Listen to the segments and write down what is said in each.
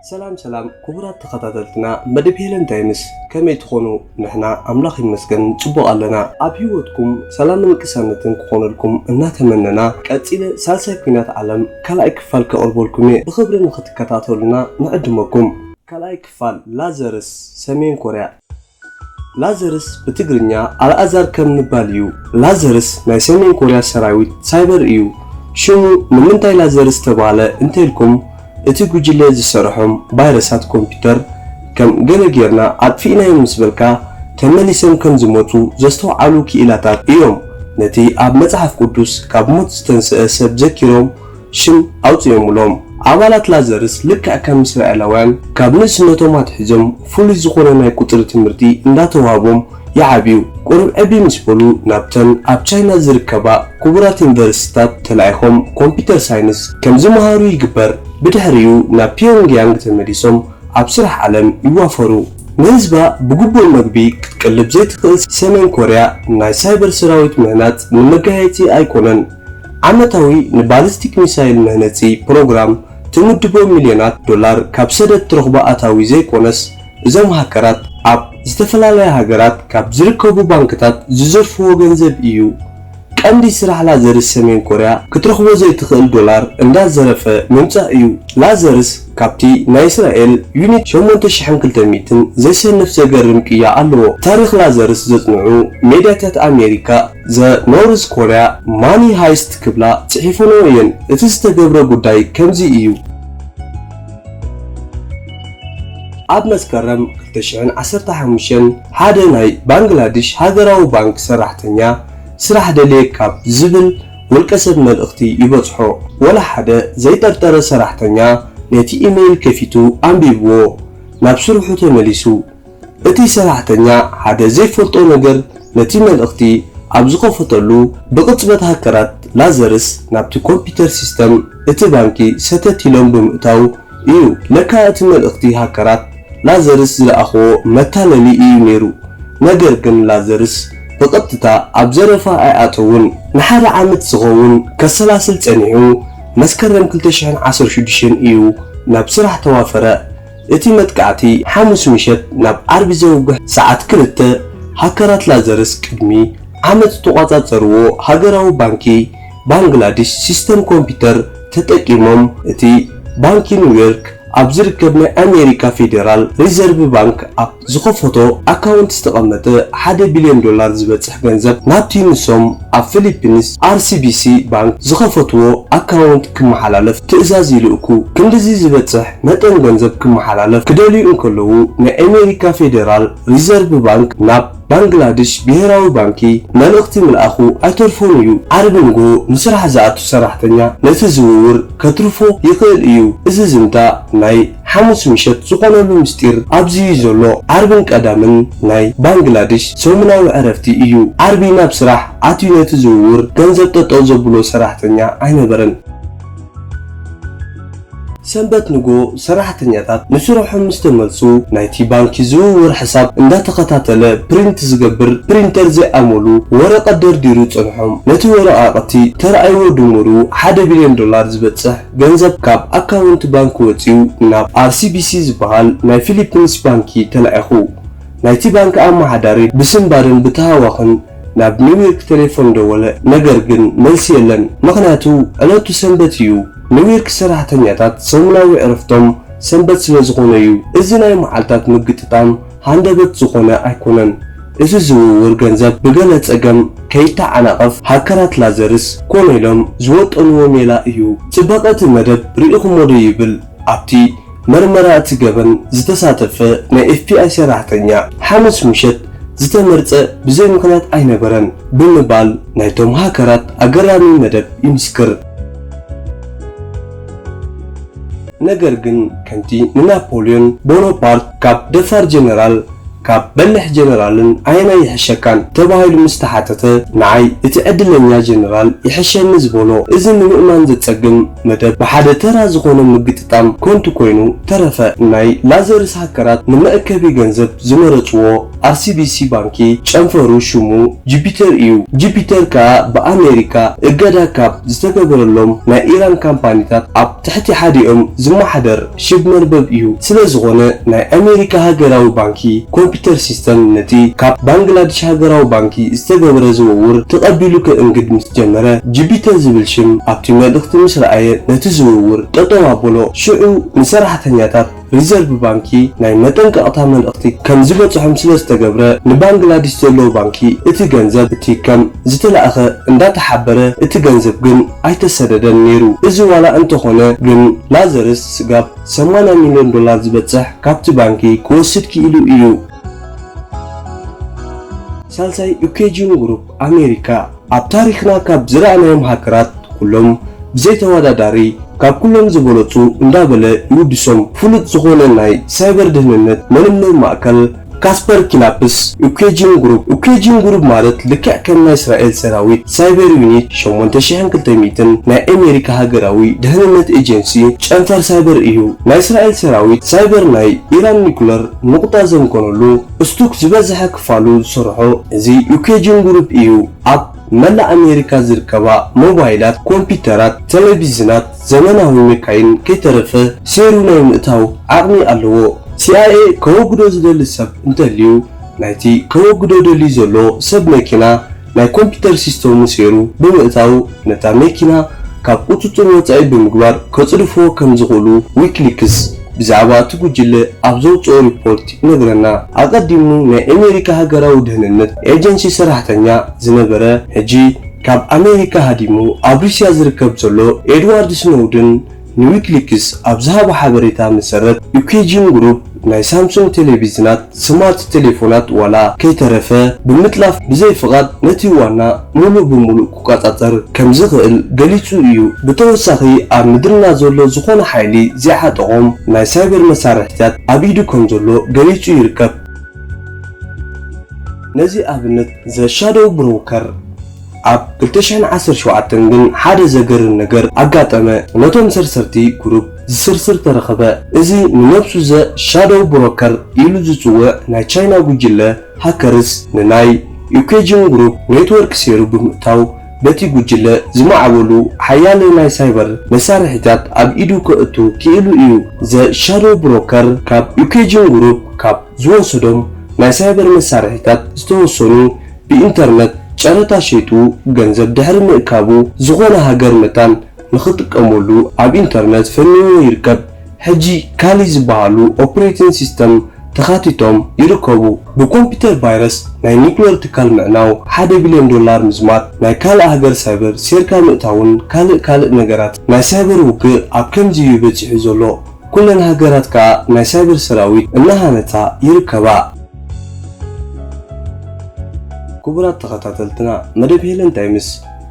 ሰላም ሰላም ክቡራት ተኸታተልትና መደብ ሄለን ታይምስ፣ ከመይ ትኾኑ? ንሕና ኣምላኽ ይመስገን ጽቡቕ ኣለና። ኣብ ህይወትኩም ሰላምን ቅሳነትን ክኾነልኩም እናተመነና፣ ቀጺለ ሳልሳይ ኲናት ዓለም ካልኣይ ክፋል ከቕርበልኩም እየ። ብኽብሪ ንኽትከታተሉና ንዕድመኩም። ካልኣይ ክፋል፣ ላዘርስ ሰሜን ኮርያ። ላዘርስ ብትግርኛ ኣልኣዛር ከም ምባል እዩ። ላዘርስ ናይ ሰሜን ኮርያ ሰራዊት ሳይበር እዩ። ሽሙ ንምንታይ ላዘርስ ተባህለ እንተልኩም፣ እቲ ጉጅለ ዝሰርሖም ቫይረሳት ኮምፒውተር ከም ገለ ጌርና ኣጥፊእናዮም ምስ በልካ ተመሊሶም ከም ዝመጹ ዘስተውዓሉ ክኢላታት እዮም ነቲ ኣብ መጽሓፍ ቅዱስ ካብ ሞት ዝተንስአ ሰብ ዘኪሮም ሽም ኣውጺኦምሎም። ኣባላት ላዘርስ ልክዕ ከም እስራኤላውያን ካብ ንእስነቶም ኣትሒዞም ፍሉይ ዝኾነ ናይ ቁጽሪ ትምህርቲ እንዳተዋህቦም ይዓብዩ። ቁሩብ ዕብይ ምስ በሉ ናብተን ኣብ ቻይና ዝርከባ ክቡራት ዩኒቨርሲቲታት ተላኢኾም ኮምፒውተር ሳይንስ ከም ዝመሃሩ ይግበር። ብድሕሪኡ ናብ ፒዮንግያንግ ተመሊሶም ኣብ ስራሕ ዓለም ይዋፈሩ። ንህዝባ ብግቡእ መግቢ ክትቀልብ ዘይትኽእል ሰሜን ኮርያ ናይ ሳይበር ሰራዊት ምህናጽ ንመጋየጺ ኣይኮነን። ዓመታዊ ንባሊስቲክ ሚሳይል መህነጺ ፕሮግራም ትምድቦ ሚልዮናት ዶላር ካብ ሰደድ ትረኽቦ ኣታዊ ዘይኮነስ፣ እዞም ሃከራት ኣብ ዝተፈላለያ ሃገራት ካብ ዝርከቡ ባንክታት ዝዘርፍዎ ገንዘብ እዩ። ቀንዲ ስራሕ ላዘርስ ሰሜን ኮርያ ክትረኽቦ ዘይትኽእል ዶላር እንዳዘረፈ ምምጻእ እዩ። ላዘርስ ካብቲ ናይ እስራኤል ዩኒት ሸሞንተ ሽሕን ክልተ ሚእትን ዘይሰንፍ ዘገርም ቅያ ኣለዎ። ታሪኽ ላዘርስ ዘጽንዑ ሜድያታት ኣሜሪካ፣ ዘ ኖርዝ ኮርያ ማኒ ሃይስት ክብላ ጽሒፈንኦ እየን። እቲ ዝተገብረ ጉዳይ ከምዚ እዩ። ኣብ መስከረም ክልተ ሽሕን ዓሰርተ ሓሙሽተን ሓደ ናይ ባንግላድሽ ሃገራዊ ባንክ ሰራሕተኛ ስራሕ ደልየ ካብ ዝብል ውልቀ ሰብ መልእኽቲ ይበጽሖ። ወላ ሓደ ዘይጠርጠረ ሰራሕተኛ ነቲ ኢሜይል ከፊቱ ኣንቢብዎ ናብ ስርሑ ተመሊሱ። እቲ ሰራሕተኛ ሓደ ዘይፈልጦ ነገር ነቲ መልእኽቲ ኣብ ዝኸፈተሉ ብቕጽበት ሃከራት ላዘርስ ናብቲ ኮምፒውተር ሲስተም እቲ ባንኪ ሰተት ኢሎም ብምእታው እዩ። ለካ እቲ መልእኽቲ ሃከራት ላዘርስ ዝለኣኽዎ መታለሊ እዩ ነይሩ። ነገር ግን ላዘርስ ብቐጥታ ኣብ ዘረፋ ኣይኣተውን። ንሓደ ዓመት ዝኸውን ከሰላስል ጸኒሑ መስከረም ክልተ ሽሕን ዓሰርተ ሽዱሽተን እዩ ናብ ስራሕ ተዋፈረ። እቲ መጥቃዕቲ ሓሙስ ምሸት ናብ ዓርቢ ዘውግሕ ሰዓት ክልተ ሃከራት ላዘርስ ቅድሚ ዓመት ዝተቋጻጸርዎ ሃገራዊ ባንኪ ባንግላድሽ ሲስተም ኮምፒውተር ተጠቂሞም። እቲ ባንኪ ኒውዮርክ ኣብ ዝርከብ ናይ ኣሜሪካ ፌዴራል ሪዘርቭ ባንክ ኣብ ዝኸፈቶ ኣካውንት ዝተቐመጠ ሓደ ቢልዮን ዶላር ዝበጽሕ ገንዘብ ናብቲ ንሶም ኣብ ፊሊፒንስ ኣር ሲ ቢ ሲ ባንክ ዝኸፈትዎ ኣካውንት ክመሓላለፍ ትእዛዝ ይልእኩ። ክንድዚ ዝበጽሕ መጠን ገንዘብ ክመሓላለፍ ክደልዩ እንከለዉ፣ ናይ ኣሜሪካ ፌዴራል ሪዘርቭ ባንክ ናብ ባንግላድሽ ብሄራዊ ባንኪ መልእኽቲ ምልኣኹ ኣይተርፎን እዩ። ዓርቢ ንግሆ ንስራሕ ዝኣቱ ሰራሕተኛ ነቲ ዝውውር ከትርፎ ይኽእል እዩ። እዚ ዝምታ ናይ ሓሙስ ምሸት ዝኾነሉ ምስጢር ኣብዚ እዩ ዘሎ። ዓርብን ቀዳምን ናይ ባንግላድሽ ሰሙናዊ ዕረፍቲ እዩ። ዓርቢ ናብ ስራሕ ኣትዩ ነቲ ዝውውር ገንዘብ ጠጠው ዘብሎ ሰራሕተኛ ኣይነበረን። ሰንበት ንግሆ ሰራሕተኛታት ንስርሖም ምስ ተመልሱ፣ ናይቲ ባንኪ ዝውውር ሕሳብ እንዳተኸታተለ ፕሪንት ዝገብር ፕሪንተር ዘይኣመሉ ወረቐት ደርዲሩ ጸንሖም። ነቲ ወረቓቕቲ ተራእይዎ ድምሩ ሓደ ቢልዮን ዶላር ዝበጽሕ ገንዘብ ካብ ኣካውንት ባንክ ወጺኡ ናብ ኣር ሲ ቢ ሲ ዝበሃል ናይ ፊሊፒንስ ባንኪ ተላኢኹ። ናይቲ ባንክ ኣመሓዳሪ ብስንባድን ብተሃዋኽን ናብ ኒውዮርክ ቴሌፎን ደወለ፣ ነገር ግን መልሲ የለን። ምኽንያቱ ዕለቱ ሰንበት እዩ። ኒውዮርክ ሰራሕተኛታት ሰሙናዊ ዕረፍቶም ሰንበት ስለ ዝኾነ እዩ። እዚ ናይ መዓልታት ምግጥጣም ሃንደበት ዝኾነ ኣይኮነን። እዚ ዝውውር ገንዘብ ብገለ ጸገም ከይተዓናቐፍ ሃከራት ላዘርስ ኮነ ኢሎም ዝወጠንዎ ሜላ እዩ። ጽባቐ እቲ መደብ ርኢኹሞ ዶ ይብል ኣብቲ መርመራ እቲ ገበን ዝተሳተፈ ናይ ኤፍ ቢ ኣይ ሰራሕተኛ። ሓሙስ ምሸት ዝተመርጸ ብዘይ ምኽንያት ኣይነበረን ብምባል ናይቶም ሃከራት ኣገራሚ መደብ ይምስክር። ነገር ግን ከምቲ ንናፖልዮን ቦኖፓርት ካብ ደፋር ጀነራል ካብ በልሕ ጀነራልን ኣየናይ ይሕሸካን ተባሂሉ ምስ ተሓተተ፣ ንዓይ እቲ ዕድለኛ ጀነራል ይሕሸኒ ዝበሎ፣ እዚ ንምእማን ዘጸግም መደብ ብሓደ ተራ ዝኾነ ምግጥጣም ከንቱ ኮይኑ ተረፈ። ናይ ላዘርስ ሃከራት ንመእከቢ ገንዘብ ዝመረጽዎ ኣር ሲ ቢ ሲ ባንኪ ጨንፈሩ ሽሙ ጁፒተር እዩ። ጁፒተር ከኣ ብኣሜሪካ እገዳ ካብ ዝተገበረሎም ናይ ኢራን ካምፓኒታት ኣብ ትሕቲ ሓዲኦም ዝመሓደር ሽብ መርበብ እዩ። ስለ ዝኾነ ናይ ኣሜሪካ ሃገራዊ ባንኪ ኮምፒተር ሲስተም ነቲ ካብ ባንግላዴሽ ሃገራዊ ባንኪ ዝተገብረ ዝውውር ተቐቢሉ ከእንግድ ምስ ጀመረ፣ ጁፒተር ዝብል ሽም ኣብቲ መልእኽቲ ምስ ረኣየ ነቲ ዝውውር ጠጠው ኣበሎ። ሽዑ ንሰራሕተኛታት ሪዘርቭ ባንኪ ናይ መጠንቀቕታ መልእኽቲ ከም ዝበጽሖም ስለ ዝተገብረ፣ ንባንግላዴሽ ዘለዎ ባንኪ እቲ ገንዘብ እቲ ከም ዝተላእኸ እንዳተሓበረ፣ እቲ ገንዘብ ግን ኣይተሰደደን ነይሩ። እዚ ዋላ እንተኾነ ግን ላዘርስ ስጋብ ሰማንያ ሚልዮን ዶላር ዝበጽሕ ካብቲ ባንኪ ክወስድ ክኢሉ እዩ። ሳልሳይ፣ ኢኩዌጂን ግሩፕ ኣሜሪካ። ኣብ ታሪኽና ካብ ዝረኣናዮም ሃከራት ኩሎም ብዘይተወዳዳሪ ካብ ኩሎም ዝበለጹ እንዳበለ ይውድሶም። ፍሉጥ ዝኾነ ናይ ሳይበር ድህንነት ምርምር ማእከል ካስፐር ኪላፕስ ኢኩዌጂን ግሩፕ። ኢኩዌጂን ግሩፕ ማለት ልክዕ ከም ናይ እስራኤል ሰራዊት ሳይበር ዩኒት ሸሞንተ ሽሕን ክልተ ሚእትን ናይ ኣሜሪካ ሃገራዊ ድህንነት ኤጀንሲ ጨንፈር ሳይበር እዩ። ናይ እስራኤል ሰራዊት ሳይበር ናይ ኢራን ኒኩለር ንቑጣ ዘምከነሉ ስቱክ ዝበዝሐ ክፋሉ ዝሰርሖ እዚ ኢኩዌጂን ግሩፕ እዩ። ኣብ መላእ ኣሜሪካ ዝርከባ ሞባይላት፣ ኮምፒውተራት፣ ቴሌቪዥናት፣ ዘመናዊ መካይን ከይተረፈ ሴሩ ናይ ምእታው ዓቕሚ ኣለዎ። ሲ ኣይ ኤ ከወግዶ ዝደሊ ሰብ እንተልዩ፣ ናይቲ ከወግዶ ደልዩ ዘሎ ሰብ መኪና ናይ ኮምፒውተር ሲስተሙ ሴሩ ብምእታው፣ ነታ መኪና ካብ ቁጽጽር ወጻኢ ብምግባር ከጽድፍዎ ከም ዝኽእሉ ዊኪሊክስ ብዛዕባ እቲ ጉጅለ ኣብ ዘውጽኦ ሪፖርት ይነግረና። ኣቐዲሙ ናይ ኣሜሪካ ሃገራዊ ድህንነት ኤጀንሲ ሰራሕተኛ ዝነበረ፣ ሕጂ ካብ ኣሜሪካ ሃዲሙ ኣብ ሩስያ ዝርከብ ዘሎ ኤድዋርድ ስኖውድን ንዊኪሊክስ ኣብ ዝሃቦ ሓበሬታ መሰረት፣ ኢኩዌጂን ግሩፕ ናይ ሳምሱንግ ቴሌቪዥናት፣ ስማርት ቴሌፎናት ዋላ ከይተረፈ ብምጥላፍ ብዘይ ፍቓድ ነቲ ዋና ሙሉእ ብሙሉእ ክቆጻጸር ከም ዝኽእል ገሊጹ እዩ። ብተወሳኺ ኣብ ምድርና ዘሎ ዝኾነ ሓይሊ ዘይዓጠቖም ናይ ሳይበር መሳርሒታት ኣብ ኢዱ ከም ዘሎ ገሊጹ ይርከብ። ነዚ ኣብነት ዘ ሻዶው ብሮከር ኣብ ክልተ ሽሕን ዓሰርተ ሸውዓተን ግን ሓደ ዘገርም ነገር ኣጋጠመ። ነቶም ሰርሰርቲ ግሩፕ ዝስርስር ተረኸበ። እዚ ንነብሱ ዘ ሻዶው ብሮከር ኢሉ ዝጽውዕ ናይ ቻይና ጉጅለ ሃከርስ ንናይ ኢኩዌጂን ግሩፕ ኔትወርክ ሴሩ ብምእታው በቲ ጉጅለ ዝማዕበሉ ሓያለ ናይ ሳይበር መሳርሒታት ኣብ ኢዱ ከእቱ ክኢሉ እዩ። ዘ ሻዶው ብሮከር ካብ ኢኩዌጂን ግሩፕ ካብ ዝወሰዶም ናይ ሳይበር መሳርሒታት ዝተወሰኑ ብኢንተርነት ጨረታ ሸይጡ ገንዘብ ድሕሪ ምእካቡ፣ ዝኾነ ሃገር መታን ንኽጥቀመሉ ኣብ ኢንተርነት ፈንይዎ ይርከብ። ሕጂ ካሊ ዝበሃሉ ኦፕሬቲንግ ሲስተም ተኻቲቶም ይርከቡ። ብኮምፒውተር ቫይረስ ናይ ኒኩለር ትካል ምዕናው፣ ሓደ ቢልዮን ዶላር ምዝማት፣ ናይ ካልእ ሃገር ሳይበር ሴርካ ምእታውን ካልእ ካልእ ነገራት። ናይ ሳይበር ውግእ ኣብ ከምዚ እዩ በጺሑ ዘሎ። ኩለን ሃገራት ከኣ ናይ ሳይበር ሰራዊት እናሃነታ ይርከባ። ክቡራት ተኸታተልትና፣ መደብ ሄለን ታይምስ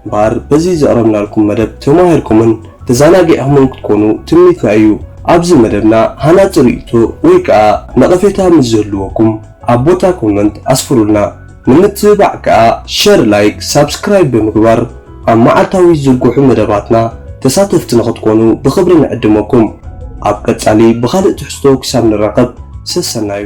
እምበኣር በዚ ዘቕረብናልኩም መደብ ተማሂርኩምን ተዘናጊዕኩምን ክትኮኑ ትምኒትና እዩ። ኣብዚ መደብና ሃናጺ ርእይቶ ወይ ከኣ ነቐፌታ ምስ ዝህልወኩም ኣብ ቦታ ኮመንት ኣስፍሩልና። ንምትብባዕ ከኣ ሸር፣ ላይክ፣ ሳብስክራይብ ብምግባር ኣብ መዓልታዊ ዝዝርግሑ መደባትና ተሳተፍቲ ንኽትኮኑ ብኽብሪ ንዕድመኩም። ኣብ ቀጻሊ ብኻልእ ትሕዝቶ ክሳብ ንራኸብ ሰሰናዩ።